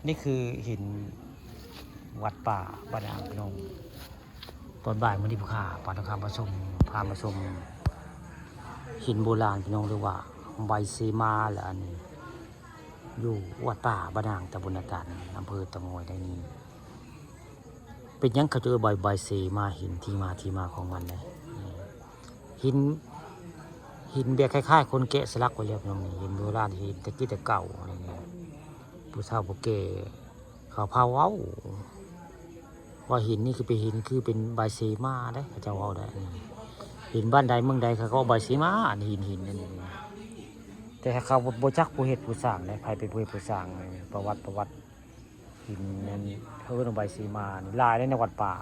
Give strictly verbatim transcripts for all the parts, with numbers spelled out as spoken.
นี่คือหินวัดป่าบ้านอ่างพี่น้อง ตอนบ่ายมื้อนี้ผู้ข้าปาทองคำมาชม พามาชม หินโบราณพี่น้อง หรือว่าใบเสมา และอันนี้ อยู่วัดป่าบ้านอ่างตำบลนาตาลอำเภอเต่างอยได้นี่ เป็นหยังเขาจะเอ่ยใบ ใบเสมา หินที่มาที่มาของมันเลย หิน หินแบบคล้ายๆ คนแกะสลักไว้แล้วพี่น้องนี่ หินโบราณ หินแต่กี้แต่เก่าอะไรเงี้ย ผู้เฒ่าผู้แก่เขาพาเว้า ว่าหินนี่คือเป็นหิน คือเป็นใบเสมาได้ เขาเจ้าเว้าได้ หินบ้านใดเมืองใดเขาก็เอาใบเสมา อันหิน หินนั่นเอง แต่เขาบ่ บ่จักผู้เฮ็ดผู้สร้างได้ ไผเป็นผู้เฮ็ดผู้สร้าง ประวัติ ประวัติ หินนั่นเขาเอิ้นว่าใบเสมานี่หลายในวัดป่า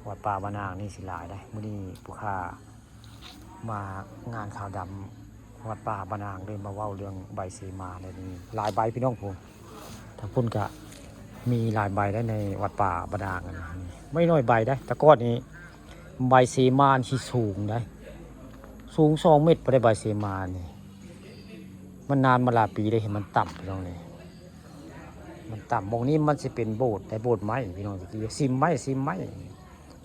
วัดป่าบ้านอ่างนี่สิหลายได้ มื้อนี้ผู้ข้ามางานขาวดำวัดป่าบ้านอ่างเลยมาเว้าเรื่องใบเสมาเลยนี่ หลายใบพี่น้องผม ถ้าพุ่นก็มีหลายใบได้ในวัดป่าบ้านอ่างนะ ไม่น้อยใบได้ แต่ก่อนนี้ใบเสมานี่สิสูงได้ สูงสองเมตรไปได้ใบเสมานี่ มันนานมาหลายปีได้เห็นมันต่ำพี่น้องเลย มันต่ำ หม่องนี้มันสิเป็นโบสถ์ได้ โบสถ์ไม้พี่น้อง ตะกี้ซิมไม้ ซิมไม้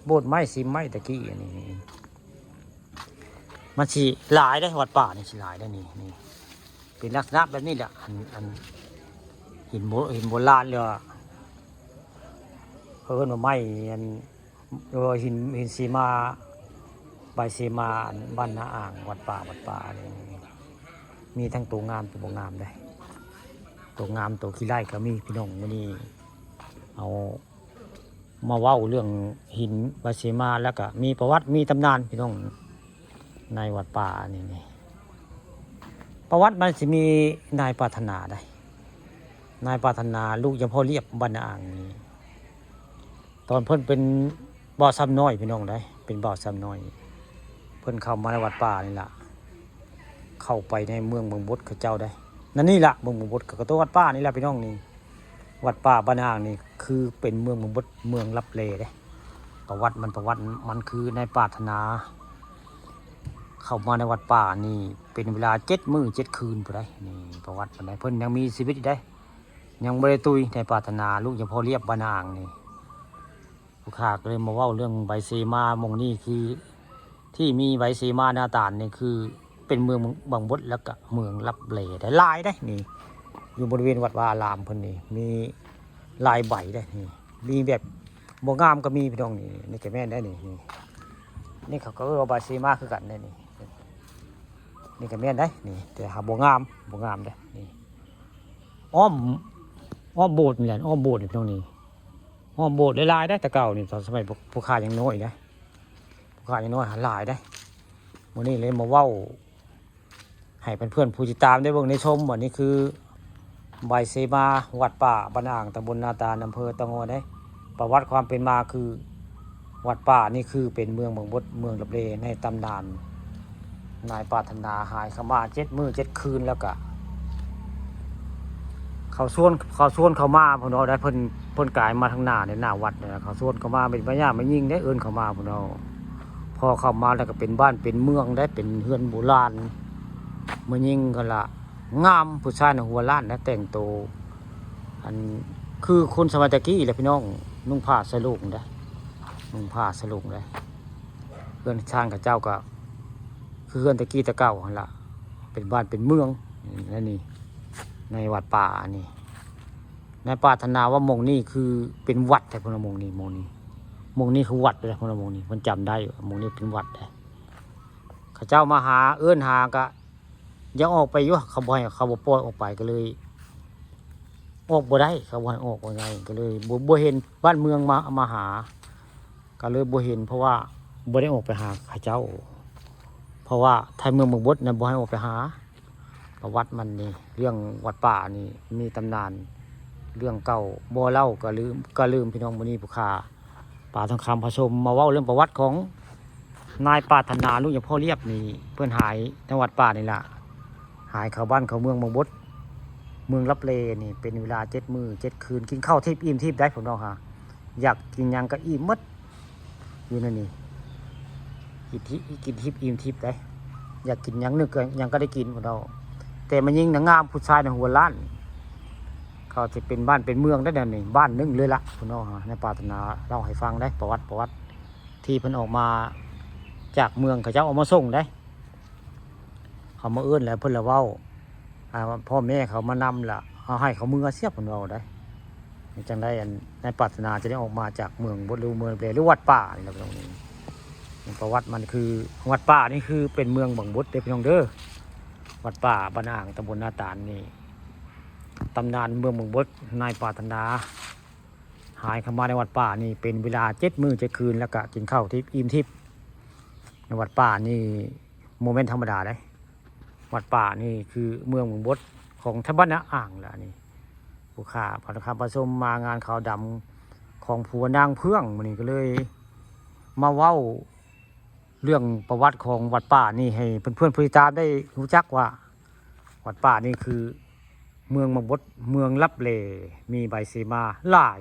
โบสถ์ไม้ ซิมไม้ตะกี้อันนี้ มันสิหลายได้ วัดป่านี่สิหลายได้นี่ นี่ เป็นลักษณะแบบนี้แหละ อัน อัน หินโบ หินโบราณเลยอะ เขาเอิ้นว่าไม้อัน เออ หิน หินเสมา ใบเสมา อันบ้านนาอ่าง วัดป่า วัดป่านี่ มีทั้งตัวงามตัวบ่งามได้ ตัวงามตัวขี้ไล่ก็มีพี่น้อง มื้อนี้เอามาเว้าเรื่องหินใบเสมา แล้วก็มีประวัติ มีตำนานพี่น้อง ในวัดป่านี่นี่ ประวัติมันสิมีนายปรารถนาได้ นายปรารถนาลูกยมพ่อเรียบบ้านนาอ่างนี่ ตอนเพิ่นเป็นบ่าวซ้ำน้อยพี่น้องได้ เป็นบ่าวซ้ำน้อย เพิ่นเข้ามาในวัดป่านี่ล่ะ เข้าไปในเมืองเมืองบดเขาเจ้าได้ นั่นนี่ล่ะ เมืองเมืองบดเขาก็ตัววัดป่านี่ล่ะพี่น้องนี่ วัดป่าบ้านนาอ่างนี่คือเป็นเมืองเมืองบด เมืองลับแลเด้ ประวัติมัน ประวัติมันคือนายปรารถนา เข้ามาในวัดป่านี่เป็นเวลาเจ็ดมื้อเจ็ดคืนพุ้นได้ นี่ประวัติมันได้ เพิ่นยังมีชีวิตอยู่ได้ ยังบ่ได้ตุย นายปรารถนาลูกยมพ่อเรียบบ้านนาอ่างนี่ ผู้ข้าก็เลยมาเว้าเรื่องใบเสมา หม่องนี้คือ ที่มีใบเสมานาตาลนี่คือ เป็นเมืองเมืองบด แล้วก็เมืองลับแลได้หลายได้นี่ อยู่บริเวณวัดวาอารามเพิ่นนี่ มีหลายใบได้นี่ มีแบบบ่งามก็มีพี่น้องนี่ นี่ก็แม่นได้นี่ นี่ นี่เขาก็เอิ้นว่าใบเสมาคือกันได้นี่ นี่ก็แม่นได้นี่ แต่หาบ่งาม บ่งามได้นี่ อ้อม อ้อมโบสถ์นี่แหละ อ้อมโบสถ์นี่พี่น้องนี่ อ้อมโบสถ์หลายๆได้ แต่เก่านี่ ตอนสมัยพวก พวกข้ายังน้อยนะ พวกข้ายังน้อยหาหลายได้ มื้อนี้เลยมาเว้า ให้เพื่อนๆผู้ติดตามได้เบิ่งได้ชม ว่านี่คือ ใบเสมา วัดป่าบ้านอ่าง ตำบลนาตาล อำเภอเต่างอยได้ ประวัติความเป็นมาคือ วัดป่านี่คือเป็นเมืองเมืองบด เมืองลับแลในตำนาน นายปรารถนาหายเข้ามาเจ็ดมื้อเจ็ดคืน แล้วก็ เขาชวน เขาชวนเข้ามาพุ้นเนาะ ได้เพิ่น เพิ่นกายมาทางหน้าในหน้าวัดเนี่ย เขาชวนเข้ามาเป็นพญาแม่ญิงได้ เอิ้นเข้ามาพุ้นเนาะ พอเข้ามาแล้วก็เป็นบ้านเป็นเมืองได้ เป็นเฮือนโบราณ แม่ญิงก็ละงาม ผู้ชายน่ะหัวล้านนะ แต่งโต อัน คือคนสมัยตะกี้แหละพี่น้อง นุ่งผ้าสโลงได้ นุ่งผ้าสโลงได้ เฮือนชานเขาเจ้าก็ คือเฮือนตะกี้แต่เก่าหั่นล่ะ เป็นบ้านเป็นเมือง อืม นั่นนี่ ในวัดป่าอันนี้ นายปรารถนาว่าหม่องนี้คือเป็นวัดแท้พุ้นนะ หม่องนี้ หม่องนี้ หม่องนี้คือวัดเลยพุ้นนะ หม่องนี้ เพิ่นจำได้ว่าหม่องนี้เป็นวัดแท้ เขาเจ้ามาหา เอิ้นหาก็ยังออกไปอยู่ เขาบ่ให้ เขาบ่ปล่อยออกไปก็เลย ออกบ่ได้ เขาบ่ให้ออกว่าไง ก็เลยบ่ บ่เห็นบ้านเมืองมา มาหา ก็เลยบ่เห็น เพราะว่าบ่ได้ออกไปหาเขาเจ้า เพราะว่าไทเมืองเมืองบดนะบ่ให้ออกไปหา ประวัติมันนี่ เรื่องวัดป่านี่มีตำนาน เรื่องเก่าบ่เล่าก็ลืม ก็ลืมพี่น้อง มื้อนี้ผู้ข้าปาทองคำพาชมมาเว้าเรื่องประวัติของนายปรารถนาลูกยมพ่อเรียบนี่ เพิ่นหายในวัดป่านี่ล่ะ หายเข้าบ้านเข้าเมืองเมืองบด เมืองลับแลนี่ เป็นเวลาเจ็ดมื้อเจ็ดคืน กินข้าวทิพย์อิ่มทิพย์ได้พวกน้องฮะ อยากกินหยังก็อิ่มหมด อยู่นั่นนี่ กินทิ กินทิพย์อิ่มทิพย์ได้ อยากกินหยังนึกก็หยังก็ได้กินพวกเรา แต่แม่ญิงน่ะงาม ผู้ชายน่ะหัวล้าน เขาสิเป็นบ้านเป็นเมืองได้เดี๋ยวนี้ บ้านหนึ่งเลยละ เพิ่นเว้า นายปรารถนาเล่าให้ฟังได้ ประวัติ ประวัติที่เพิ่นออกมาจากเมือง เขาเจ้าเอามาส่งได้ เขามาเอิ้นแล้วเพิ่นละเว้า อ่า พ่อแม่เขามานำละ เอาให้เขาเมือเสีย เพิ่นเว้าได้ จั่งใด๋อันนายปรารถนาจะได้ออกมาจากเมืองบด หรือเมืองแปล หรือวัดป่านี่ล่ะพี่น้อง ประวัติมันคือ วัดป่านี่คือเป็นเมืองบางบดเด้อพี่น้องเด้อ วัดป่าบ้านอ่าง ตำบลนาตาลนี่ ตำนานเมืองบางบด นายปรารถนา หายเข้ามาในวัดป่านี่เป็นเวลาเจ็ดมื้อเจ็ดคืน แล้วก็กินข้าวทิพย์อิ่มทิพย์ ในวัดป่านี่บ่แม่นธรรมดาเด้ วัดป่านี่คือเมืองบางบดของแถวบ้านนาอ่างแหละนี่ ผู้ข้าพาคำประชุมมางานขาวดำของผัวนางเพื่อง มื้อนี้ก็เลย มาเว้าเรื่องประวัติของวัดป่านี่ให้เพื่อนๆผู้ติดตามได้รู้จักว่า วัดป่านี่คือเมืองบางบด เมืองลับแล มีใบเสมาหลาย